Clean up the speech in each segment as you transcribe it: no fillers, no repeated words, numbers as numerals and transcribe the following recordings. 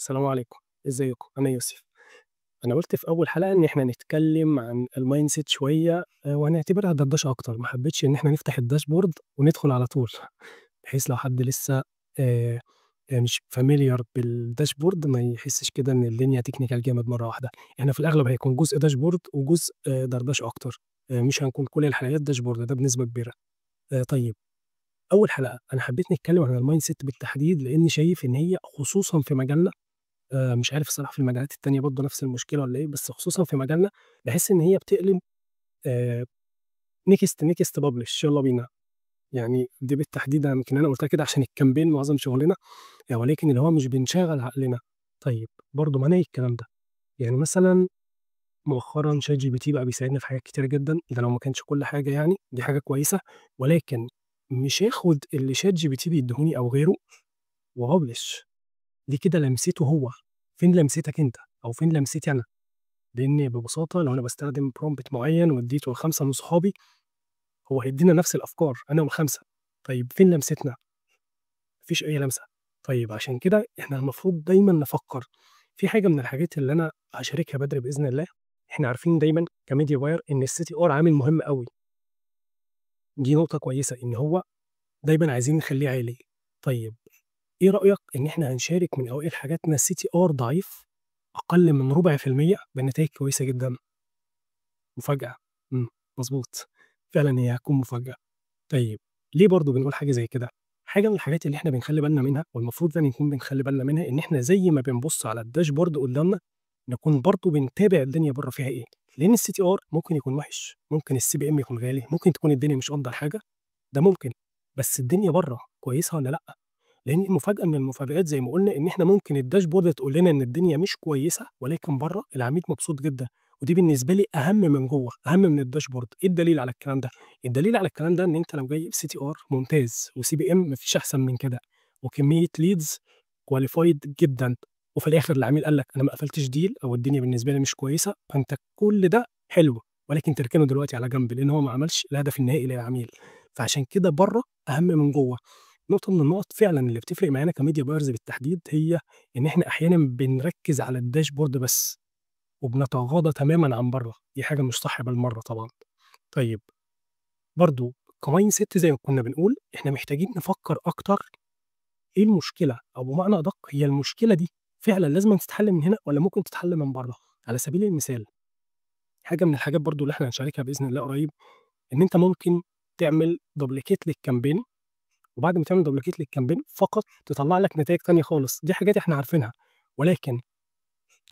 السلام عليكم، إزيكم؟ أنا يوسف. أنا قُلت في أول حلقة إن إحنا نتكلم عن الmindset شوية وهنعتبرها دردشة أكتر، ما حبيتش إن إحنا نفتح الdashboard وندخل على طول، بحيث لو حد لسه مش familiar بالdashboard ما يحسش كده إن الدنيا technical جامد مرّة واحدة. إحنا في الأغلب هيكون جزء dashboard وجزء دردشة أكتر، مش هنكون كل الحلقات dashboard ده بنسبة كبيرة. طيب، أول حلقة أنا حبيت نتكلم عن الmindset بالتحديد لإني شايف إن هي خصوصًا في مجالنا، مش عارف الصراحة في المجالات التانية برضه نفس المشكلة والّا إيه، بس خصوصًا في مجالنا باحس إن هي بتقلب next next publish يالّا بينا. يعني دي بالتحديد يمكن أنا قُلتها كده عشان الcampaign معظم شغلنا، ولكن اللي هو مش بنشغّل عقلنا. طيب برضه معناه إيه الكلام ده؟ يعني مثلًا مؤخرًا ChatGPT بقى بيساعدنا في حاجات كتيرة جدًا، ده لو ما كانش كل حاجة يعني، دي حاجة كويسة، ولكن مش آخد اللي ChatGPT بيدّيهوني أو غيره وأpublish. دي كده لمسته هو، فين لمستك أنت أو فين لمستي أنا؟ لإن ببساطة لو أنا باستخدم prompt معين واديته ل5 من صحابي، هو هيدّينا نفس الأفكار أنا وال5، طيب فين لمستنا؟ ما فيش أي لمسة. طيب عشان كده إحنا المفروض دايمًا نفكّر. في حاجة من الحاجات اللي أنا هاشاركها بدري بإذن الله، إحنا عارفين دايمًا كmedia buyer إن الCTR عامل مهم أوي. دي نقطة كويسة، إن هو دايمًا عايزين نخلّيه عالي. طيب إيه رأيك إن إحنا هنشارك من أوائل حاجاتنا CTR ضعيف أقل من 0.25% بنتايج كويسة جدًا؟ مفاجأة، مضبوط، فعلًا هي هتكون مفاجأة. طيب ليه برضه بنقول حاجة زي كده؟ حاجة من الحاجات اللي إحنا بنخلّي بالنا منها والمفروض يعني نكون بنخلّي بالنا منها، إن إحنا زي ما بنبُص على الdashboard قدامنا، نكون برضه بنتابع الدنيا برّه فيها إيه، لإن الCTR ممكن يكون وِحِش، ممكن الCPM يكون غالي، ممكن تكون الدنيا مش أفضل حاجة، ده ممكن، بس الدنيا برّه كويسة والّا لأ؟ لإن المفاجأة من المفاجآت زي ما قُلنا إن إحنا ممكن الdashboard تقول لنا إن الدنيا مش كويسة، ولكن برّه العميل مبسوط جدًا، ودي بالنسبة لي أهم من جوّه، أهم من الdashboard. إيه الدليل على الكلام ده؟ الدليل على الكلام ده إن أنت لو جايب CTR ممتاز وCPM ما فيش أحسن من كده، وكمية leads qualified جدًا، وفي الآخر العميل قال لك أنا ما قفلتش deal أو الدنيا بالنسبة لي مش كويسة، فأنت كل ده حلو، ولكن تركنه دلوقتي على جنب، لإن هو ما عملش الهدف النهائي للعميل. فعشان كده برّه أهم من جوّه. نقطة من النقط فعلًا اللي بتفرق معانا كmedia buyers بالتحديد هي إن إحنا أحيانًا بنركّز على الdashboard بس، وبنتغاضى تمامًا عن برّه، دي حاجة مش صح بالمرّة طبعًا. طيب برضه كmindset زي ما كنا بنقول، إحنا محتاجين نفكّر أكتر إيه المشكلة، أو بمعنى أدق هي المشكلة دي فعلًا لازمًا تتحل من هنا والّا ممكن تتحل من برّه؟ على سبيل المثال، حاجة من الحاجات برضه اللي إحنا هنشاركها بإذن الله قريب، إن أنت ممكن تعمل duplicate للcampaign، وبعد ما تعمل duplicate للcampaign فقط تطلّع لك نتايج تانية خالص، دي حاجات إحنا عارفينها، ولكن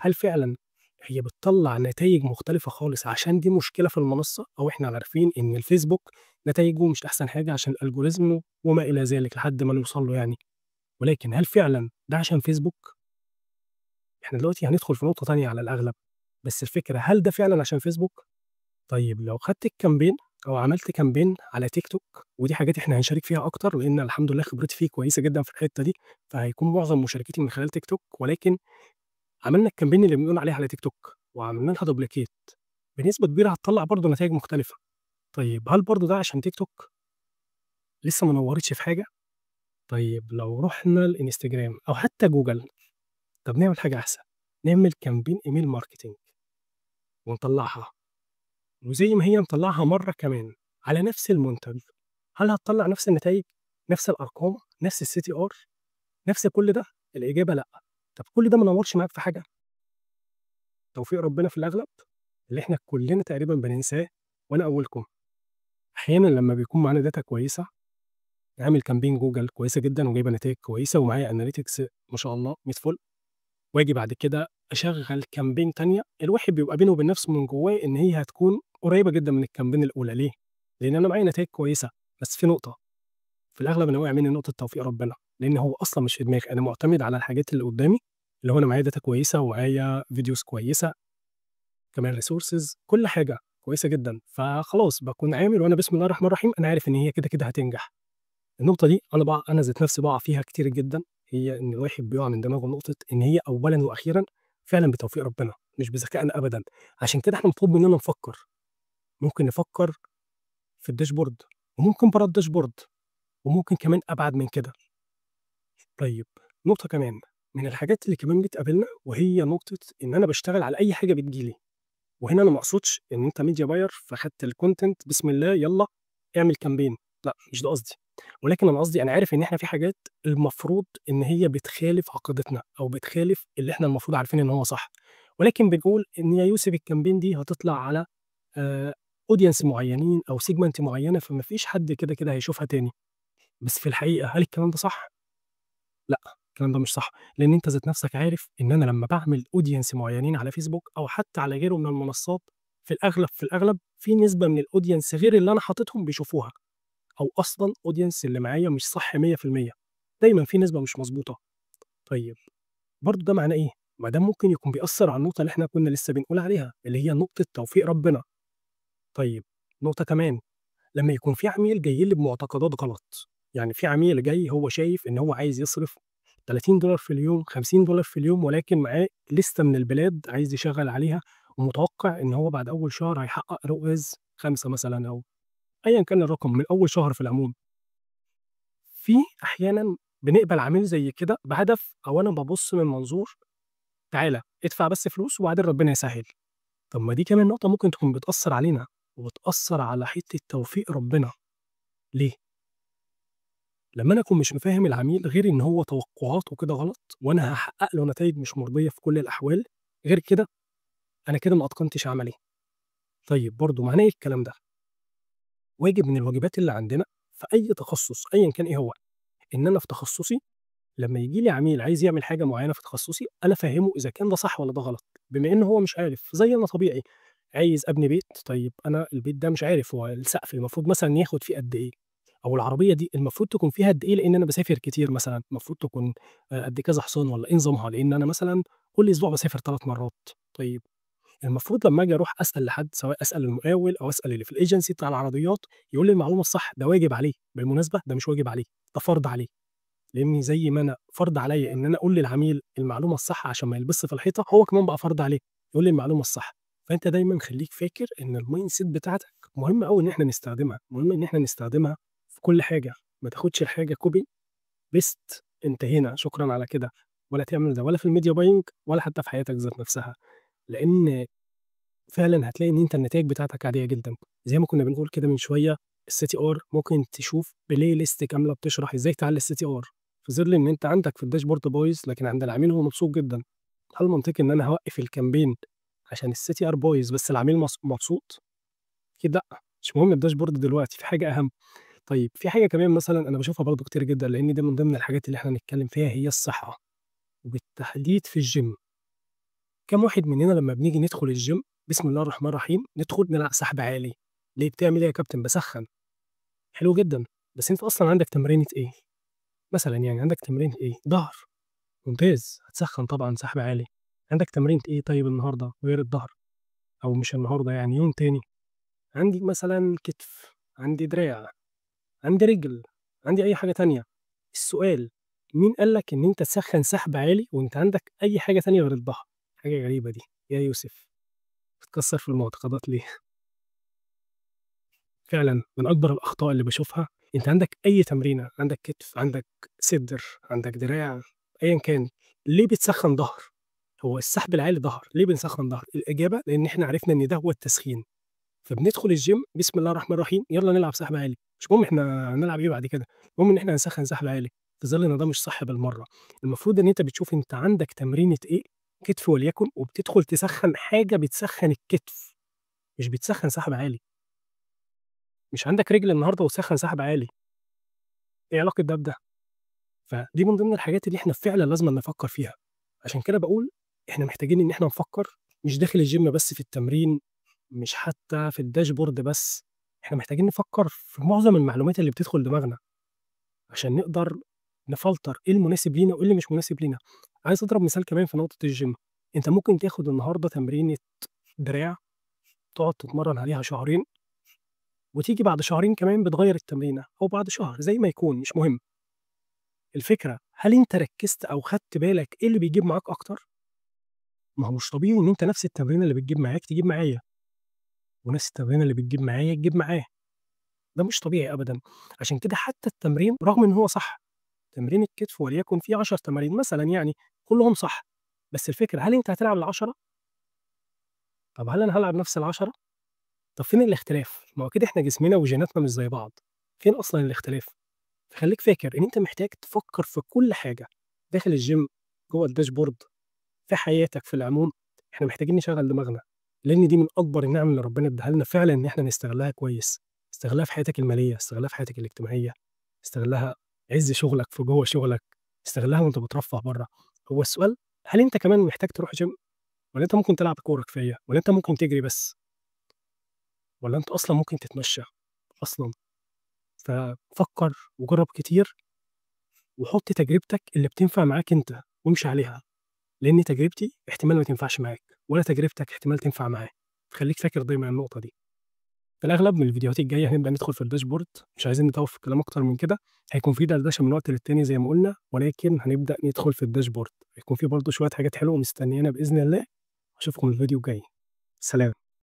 هل فعلًا هي بتطلّع نتايج مختلفة خالص عشان دي مشكلة في المنصة، أو إحنا عارفين إن الفيسبوك نتايجه مش أحسن حاجة عشان الalgorithm وما إلى ذلك لحد ما نوصل له يعني، ولكن هل فعلًا ده عشان فيسبوك؟ إحنا دلوقتي هندخل في نقطة تانية على الأغلب، بس الفكرة هل ده فعلًا عشان فيسبوك؟ طيب لو خدت الcampaign أو عملت campaign على تيك توك، ودي حاجات إحنا هنشارك فيها أكتر لإن الحمد لله خبرتي فيه كويسة جدًا في الحتة دي، فهيكون معظم مشاركتي من خلال تيك توك، ولكن عملنا الcampaign اللي بنقول عليها على تيك توك وعملنا لها duplicate، بنسبة كبيرة هتطلّع برضه نتايج مختلفة. طيب هل برضه ده عشان تيك توك؟ لسه ما نوّرتش في حاجة؟ طيب لو رُحنا الإنستجرام أو حتى جوجل، طب نعمل حاجة أحسن، نعمل campaign email marketing ونطلّعها، وزي ما هي نطلّعها مرّة كمان على نفس المنتج، هل هتطلّع نفس النتايج، نفس الأرقام، نفس الCTR، نفس كل ده؟ الإجابة لأ. طب كل ده ما نوّرش معاك في حاجة؟ توفيق ربنا في الأغلب، اللي إحنا كلنا تقريبًا بننساه وأنا أولكم. أحيانًا لمّا بيكون معانا data كويسة، عامل campaign جوجل كويسة جدًا وجايبة نتايج كويسة ومعايا analytics ما شاء الله مِيّة فُل، وآجي بعد كده أشغّل campaign تانية، الواحد بيبقى بينه وبين نفسه من جوّاه إن هي هتكون قريبة جدًا من الcampaign الأولى، ليه؟ لإن أنا معايا نتايج كويسة، بس في نقطة، في الأغلب أنا وقع منّي نقطة توفيق ربنا، لإن هو أصلًا مش في دماغي، أنا مُعتمد على الحاجات اللي قدّامي، اللي هو أنا معايا data كويسة ومعايا videos كويسة، كمان resources، كل حاجة كويسة جدًا، فخلاص باكون عامل وأنا بسم الله الرحمن الرحيم أنا عارف إن هي كده، كده هتنجح. النقطة دي أنا ذات نفسي باقع فيها كتير جدًا، هي إن الواحد بيقع من دماغه نقطة إن هي أولًا وأخيرًا فعلًا بتوفيق ربنا، مش بذكائنا أبدًا، عشان كده إحنا مطلوب مننا نفكّر، ممكن نفكّر في الdashboard وممكن برّه الdashboard وممكن كمان أبعد من كده. طيب نقطة كمان. من الحاجات اللي كمان بتقابلنا وهي نقطة إن أنا باشتغل على أي حاجة بتيجي لي، وهنا أنا ما أقصدش إن أنت media buyer فخدت الcontent بسم الله يالّا اعمل campaign، لأ مش ده قصدي، ولكن أنا قصدي أنا عارف إن إحنا في حاجات المفروض إن هي بتخالف عقيدتنا أو بتخالف اللي إحنا المفروض عارفين إن هو صح، ولكن بنقول إن يا يوسف الcampaign دي هتطلع على audience معينين أو segment معينة، فما فيش حد كده، كده هيشوفها تاني. بس في الحقيقة هل الكلام ده صح؟ لأ، الكلام ده مش صح، لإن أنت ذات نفسك عارف إن أنا لمّا باعمل audience معينين على فيسبوك أو حتى على غيره من المنصات، في الأغلب في نسبة من الaudience غير اللي أنا حاططهم بيشوفوها، أو أصلًا audience اللي معايا مش صح 100%، دايمًا في نسبة مش مضبوطة. طيب برضه ده معناه إيه؟ ما ده ممكن يكون بيأثّر على النقطة اللي إحنا كنا لسه بنقول عليها، اللي هي نقطة توفيق ربنا. طيب نقطة كمان، لمّا يكون في عميل جاي لي بمعتقدات غلط، يعني في عميل جاي هو شايف إن هو عايز يصرف $30 في اليوم، $50 في اليوم، ولكن معاه ليستة من البلاد عايز يشغّل عليها، ومتوقع إن هو بعد أول شهر هيحقق ROAS 5 مثلًا أو أيًا كان الرقم من أول شهر في العموم. في أحيانًا بنقبل عميل زي كده بهدف، أو أنا بابُص من منظور تعالَ ادفع بس فلوس وبعدين ربنا يسهّل. طب ما دي كمان نقطة ممكن تكون بتأثّر علينا وبتأثّر على حتّة توفيق ربنا. ليه؟ لمّا أنا أكون مش مفهّم العميل غير إن هو توقعاته كده غلط وأنا هاحقق له نتايج مش مرضية في كل الأحوال، غير كده أنا كده ما أتقنتش عملي. طيب برضه معناه إيه الكلام ده؟ واجب من الواجبات اللي عندنا في أي تخصص أيًا كان إيه هو، إن أنا في تخصصي لمّا ييجي لي عميل عايز يعمل حاجة معينة في تخصصي، أنا أفهّمه إذا كان ده صح والّا ده غلط، بما إن هو مش عارف، زي أنا طبيعي عايز أبني بيت، طيب أنا البيت ده مش عارف هو السقف المفروض مثلًا ياخد فيه قد إيه، أو العربية دي المفروض تكون فيها قد إيه لإن أنا باسافر كتير مثلًا، المفروض تكون قد كذا حصان والّا إيه نظامها، لإن أنا مثلًا كل أسبوع باسافر 3 مرات. طيب المفروض لمّا آجي أروح أسأل لحد، سواء أسأل المقاول أو أسأل اللي في الagency بتاع العربيات، يقول لي المعلومة الصح، ده واجب عليه، بالمناسبة ده مش واجب عليه، ده فرض عليه، لإني زي ما أنا فرض عليّا إن أنا أقول للعميل المعلومة الصح عشان ما يلبسش في الحيطة، هو كمان بقى فرض عليه يقول لي المعلومة الصح. فأنت دايمًا خلّيك فاكر إن الmindset بتاعتك مهم أوي إن إحنا نستخدمها، مهم إن إحنا نستخدمها في كل حاجة، ما تاخدش الحاجة copy paste انتهينا شكرًا على كده، ولا تعمل ده ولا في الmedia buying ولا حتى في حياتك ذات نفسها، لإن فعلًا هتلاقي إن أنت النتايج بتاعتك عادية جدًا، زي ما كنا بنقول كده من شوية الCTR ممكن تشوف playlist كاملة بتشرح إزاي تعلّي الCTR في ظل إن أنت عندك في الdashboard بايظ، لكن عند العميل هو مبسوط جدًا. هل منطقي إن أنا هاوقّف الcampaign عشان الCTR بايظ بس العميل مبسوط؟ أكيد لأ، مش مهم الdashboard دلوقتي، في حاجة أهم. طيب في حاجة كمان مثلًا أنا باشوفها برضه كتير جدًا، لإن دي من ضمن الحاجات اللي إحنا هنتكلم فيها هي الصحة، وبالتحديد في الgym. كام واحد مننا لمّا بنيجي ندخل الgym بسم الله الرحمن الرحيم ندخل نلعب سحب عالي، ليه بتعمل إيه يا كابتن؟ باسخّن. حلو جدًا، بس أنت أصلًا عندك تمرينة إيه؟ مثلًا يعني عندك تمرينة إيه؟ ضهر، ممتاز، هتسخّن طبعًا سحب عالي. عندك تمرينة إيه طيب النهارده غير الضهر؟ أو مش النهارده يعني يوم تاني. عندي مثلًا كتف، عندي دراع، عندي رجل، عندي أي حاجة تانية. السؤال، مين قال لك إن أنت تسخّن سحب عالي وأنت عندك أي حاجة تانية غير الضهر؟ حاجة غريبة دي، يا يوسف بتكسّر في المعتقدات ليه؟ فعلًا من أكبر الأخطاء اللي باشوفها، أنت عندك أي تمرينة، عندك كتف، عندك صدر، عندك دراع، أيًا كان، ليه بتسخّن ضهر؟ هو السحب العالي ضهر، ليه بنسخّن ضهر؟ الإجابة لإن إحنا عرفنا إن ده هو التسخين. فبندخل الgym بسم الله الرحمن الرحيم يالّا نلعب سحب عالي، مش مهم إحنا هنلعب إيه بعد كده، المهم إن إحنا هنسخّن سحب عالي، في ظل إن ده مش صح بالمرّة. المفروض إن أنت بتشوف أنت عندك تمرينة إيه، كتف وليكن، وبتدخل تسخّن حاجة بتسخّن الكتف، مش بتسخّن سحب عالي. مش عندك رجل النهارده وتسخّن سحب عالي. إيه علاقة ده بده؟ فدي من ضمن الحاجات اللي إحنا فعلًا لازمًا نفكّر فيها. عشان كده باقول إحنا محتاجين إن إحنا نفكّر مش داخل الgym بس في التمرين، مش حتى في الdashboard بس، إحنا محتاجين نفكّر في معظم المعلومات اللي بتدخل دماغنا، عشان نقدر نفلتر إيه المناسب لينا وإيه اللي مش مناسب لينا. عايز أضرب مثال كمان في نقطة الgym، أنت ممكن تاخد النهارده تمرينة دراع تقعد تتمرّن عليها شهرين، وتيجي بعد شهرين كمان بتغيّر التمرينة أو بعد شهر زي ما يكون مش مهم. الفكرة هل أنت ركّزت أو خدت بالك إيه اللي بيجيب معاك أكتر؟ ما هو مش طبيعي إن أنت نفس التمرينة اللي بتجيب معاك تجيب معايا، ونفس التمرينة اللي بتجيب معايا تجيب معاه. ده مش طبيعي أبدًا. عشان كده حتى التمرين رغم إن هو صح، تمرين الكتف وليكن فيه 10 تمارين مثلًا يعني، كلّهم صح، بس الفكرة هل أنت هتلعب ال10؟ طب هل أنا هالعب نفس ال10؟ طب فين الاختلاف؟ ما هو أكيد إحنا جسمنا وجيناتنا مش زي بعض، فين أصلًا الاختلاف؟ فخلّيك فاكر إن أنت محتاج تفكّر في كل حاجة، داخل الgym، جوّه ال dashboard، في حياتك في العموم، إحنا محتاجين نشغّل دماغنا، لإن دي من أكبر النعم اللي ربنا ادّاها لنا فعلًا إن إحنا نستغلها كويس، استغلها في حياتك المالية، استغلها في حياتك الاجتماعية، استغلها عِز شغلك في جوّه شغلك، استغلها وأنت بترفّه برّه. هو السؤال هل أنت كمان محتاج تروح gym والّا أنت ممكن تلعب كورة كفاية، والّا أنت ممكن تجري بس؟ والّا أنت أصلًا ممكن تتمشى أصلًا؟ ففكّر وجرّب كتير وحُط تجربتك اللي بتنفع معاك أنت وامشي عليها، لإن تجربتي احتمال ما تنفعش معاك، ولا تجربتك احتمال تنفع معايا، فخلّيك فاكر دايمًا النقطة دي. في الأغلب من الفيديوهات الجاية هنبدأ ندخل في ال dashboard، مش عايزين نطوّل في الكلام أكتر من كده، هيكون في دردشة من وقت للتاني زي ما قُلنا، ولكن هنبدأ ندخل في ال dashboard، هيكون في برضه شوية حاجات حلوة مستنيانا بإذن الله، أشوفكم الفيديو الجاي، سلام.